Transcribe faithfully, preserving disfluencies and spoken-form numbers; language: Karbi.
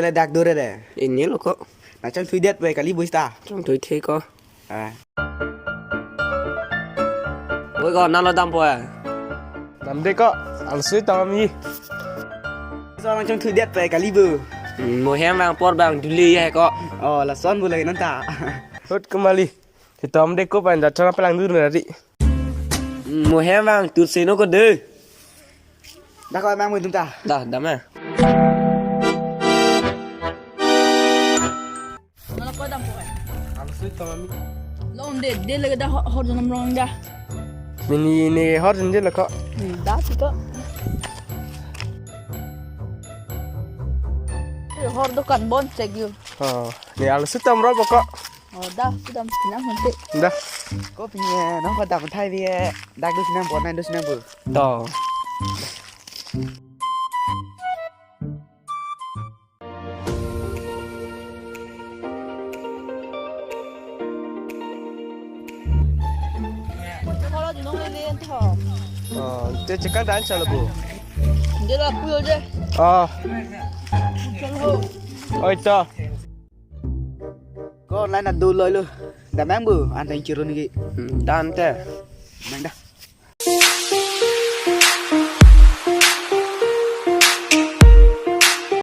Le dak dore de. Ini lo ko. Na chongthui det pu kali bu seta. Chongthui the ko. Ah. Oi ko, nalo dampo eh. Damde ko, alsui tangmi. So nang chongthui det pu kali bu. Hmm, mo hem vang apor bang duli ya ko. Oh, lason bu lagi nonta. Hut kemali. Hitom de ko pan jatra pelang dur nari. Hmm, mo hem vang tur seno ko de. Dak ko emang mo dum ta. Dah, dam eh. Nalo ko dampo eh. Alsui tangmi. Long de, de lagi dah hor, hor jonam rong dah. Mini ne hor jin je lako. Hmm, dah sih ko. Eh, hor dokan bon cek yu. Oh, ne alsui tam ro bako. Oh, dah, sudah kinam nanti. Dah. Ko pini, nong ko dam thai bi, dak do kinam bon, nang do kinam bon. Dah. Hor jonam le le tho. Oh, te chekang dan chalo bu. Dia lah puyo je. Oh. Chalo. Oi to. Ko online adu loi lo. Damang bu, anteng chirun ki. Hmm, dan te. Nang dah.